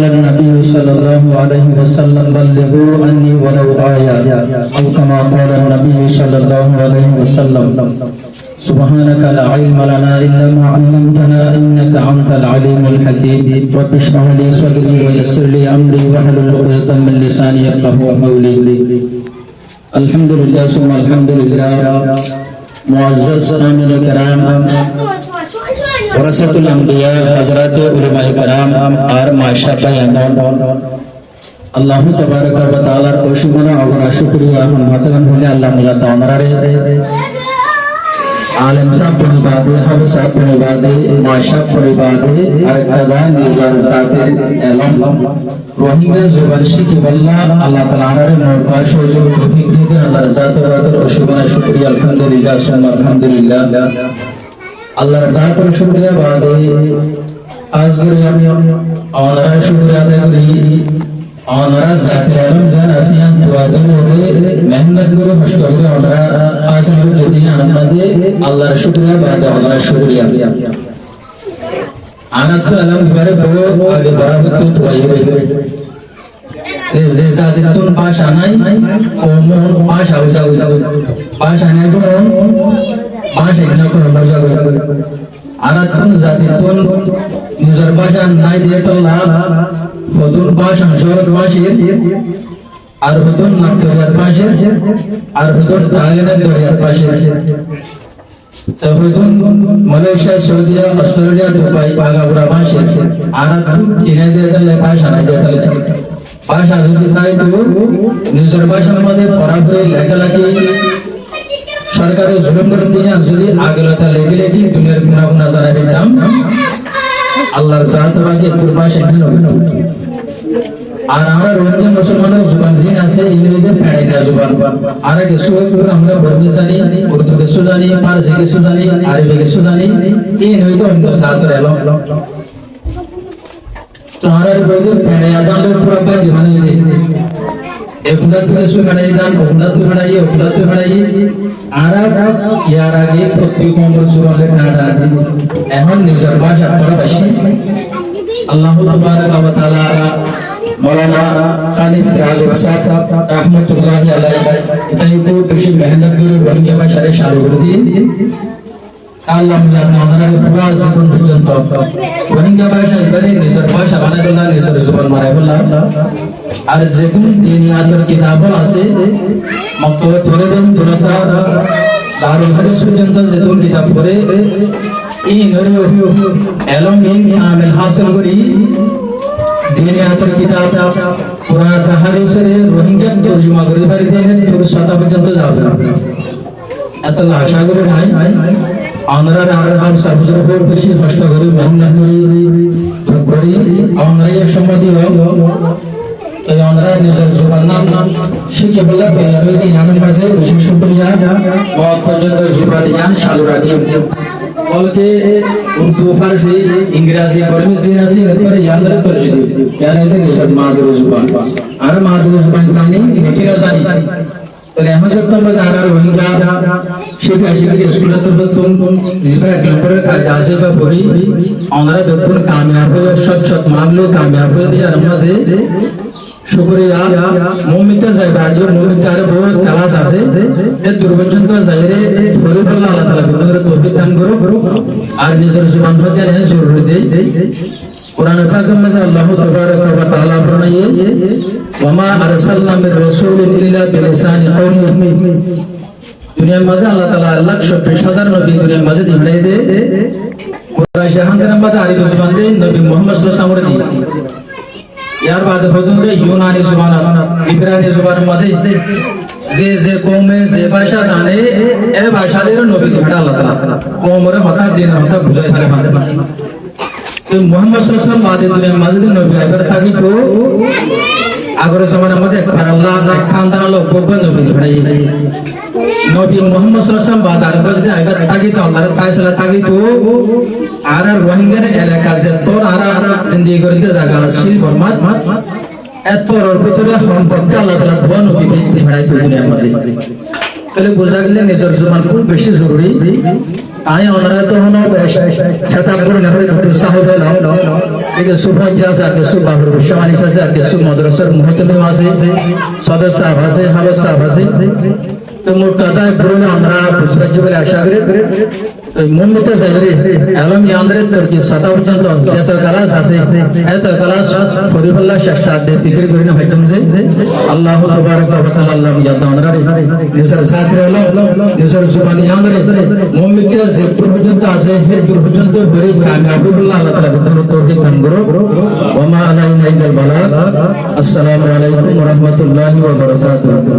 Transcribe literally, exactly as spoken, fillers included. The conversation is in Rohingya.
قال النبي صلى الله عليه وسلم: بلغوا عني ولو آية، أو كما قال النبي صلى الله عليه وسلم. سبحانك لا علم لنا إلا ما علمتنا إنك أنت العليم الحكيم. رب اشرح لي صدري ويسر لي أمري واحلل عقدة من لساني يفقهوا قولي. الحمد لله ثم الحمد لله. معزز عاملین کرام، ورثۃ الانبیاء، حضرات علماء کرام، اور معاشرہ بھائیان، اللہ تبارک و تعالیٰ ر اوشوبانا اگونا شکریہ، ہم ہتگن ہونے اللہ ملا تاونرارے۔ عالم صاحب بنی بادے، حافظ صاحب بنی بادے، معاشرہ بنی بادے، اور قضا نظر ذاتر علم۔ روہنگا زبان شیکیبولا اللہ تعالیٰ آنرارے مورکا شوزور توفیق دیدن، اللہ ر ذات و ذات ر اوشوبانا شکریہ، الحمدللہ ثم الحمدللہ۔ اللہ ر ذات ر شکریہ بادے، خاص گوری اونرار شکریہ ادائے گوری، اونرار ذات علم زن اسیان دوادن ہوگے، محنت گوری، ہشت گوری اونرار حاصل گوری جدی آنندے، اللہ ر شکریہ بادے، اونرار شکریہ۔ آناتتو علم بارے بہت آگے بڑھا ہوتو تو آئی رہے۔ تے زے زاتیتون باشا نائی، قومون باشا ہوزاگوی۔ باشا نائی تو باشا اینا قوم ہوزاگوی۔ آناتتون زاتیتون نزر باشا نائی دے تولا، فدون باشا شورت باشیر، اور فدون ناک دریار باشیر، اور فدون ٹائلنٹ دریار باشیر۔ تو ہودون ملائیشیا، سعودیہ، آسٹریلیا، دوبائی، آگا گورا باشے، آناتتون کینے دے دلے باشا نائی دے دلے۔ باشا زدی تھائی تو نزر باشا مدے پڑا پڑی لیکھا لیکھی، سرکارے ظلم کر دیا، زدی آگے لتا لیکھی لیکھی، دنیار گنا گنا ذرا دیتام۔ اللہ ر ذات واقعی تور باشا نہیں لگتا۔ Ar añára Rohingya musolmanor zuban zin asé, iín óilde feñçaita zuban. Añára kessú ókkol añára Bormi zani, Urdu kessú zani, Farsi kessú zani, Arobi kessú zani, iín óilde oinno zator elom. Toh añára óilde feñçaita zan loi fura báñgi banaiyé de. E kundáttu kessú feñçaita zan, o kundáttu feñçaiyé, o kundáttu feñçaiyé. Añára yar age fottí koumor zuban loi feñçaita zan di. Ehón nizor báca toró así. Allah tabaraka wa taala Maulana Hanif Ragib saheb rahmatullahi alaihi, itará beci mehénnot gorí Rohingya bácare calu gorí diyé. Allah taala añárar fura zibon forzonto Rohingya báca ibáre nizor báca banai bolla, nizor zuban banai bolla. Ar zedún diniyator kitab ól asé, moktobe fore dé, durata Darul Hadis forzonto zedún kitab fore, ín óre elom ín kamil hásil gorí, diniyator kitab Kuran ar Hadis óre Rohingyat torjuma gorí fari dé, héttur sóta forzonto zaibo. Etolla acá gorí nai, onorá añárar hám sabuzor uore beci hosto gorí, mehénnot gorí, duk gorí, onorá e somot diyó. Toi onorá nizor zuban nan cíki bolla toiyar óiye de, yián or mazé beci cukuriya. Moot forzonto zuban yián calu rakím. Bolke Urdu, Farsi, Ingrazi, Bormi zin asé, yián ore torji diyum. Yián óilde nizor madori zuban. Añára madori zuban zani, lekí no zani. Tóile ehón zottót añára Rohingya cíkka cíkir iskul or torfóttun zibá ek lombor or kaida asé, ibá fori, onorá beggún kamiyab óiyo, cót cót mak loi kamiyab óiyo de, yar mazé cukuriya. Mumita zaiba, aijjó Mumita aró bout kelas asé, héttur forzonto zaiyóre fori bolla Allah taala beggún ore toufik dan gorouk. Ar nizor zuban hoibar zoruri de. Kuran Pak or mazé Allah tabaraka wa taala formaiye, "Wa ma arsalna min rasulin illa bilisani qawmihi." Duniyar mazé Allah taala ek lak sobbic házar nobi duniyar mazé di fethai de. Kuraici hándar mazé Arobi zuban de, nobi Muhammad sallallahu alaihi wasallam ore diye. Yar bade hodún de Yunani zuban, Ibrani zuban mazé ze ze koume ze báca zane, e báca loi nobi di fethai Allah taala. Koum ore hotá, din or hotá buzai fare. Toi Muhammad sallallahu alaihi wasallam bade duniyar mazé de nobi aibar tákito, agor zomanar mazé ek fara loi, ek hándan loi, bóut bóut nobi fethaiye. Nobi Muhammad sallallahu alaihi wasallam bade ar ekbar zodi aibar tákito, Allah r faisala tákito, añára Rohingyar elaka zettór añára zindigi goríde zaga accíl Bormat, ettór or bútore hom korte Allah taala duwa nobi di fethaito duniyar mazé. Tóile buzá giyé nizor zuban kúb beci zoruri. Añí onoráttu hono bec ketab fori no fori, kessú sáheb elom, kessú foñci asé, ar kessú babur bicca manis asé, ar kessú modorasar muhtamim asé, sodor sáheb asé, háfez sáheb asé. Toi mot hotá buli onorá buzí faijjó buli acá gorí. Toi muúmikká zaiyóre elom yián dóri torki sóta foijjonto zeto kelas asé, eto kelas fori félaibolla cesta de fikir gorí no faijjum ze. Allah tabaraka wa taala Allah yad onoráre nizor sáte elom, nizor zuban yián dóri muúmikká ze dur foijjonto asé, hé dur foijjonto fori kamiyab óibolla Allah taala beggúnore toufik dan gorouk. Wa ma alaina illal balag. Assalamu alaikum wa rahmatullahi wa barakatuhu.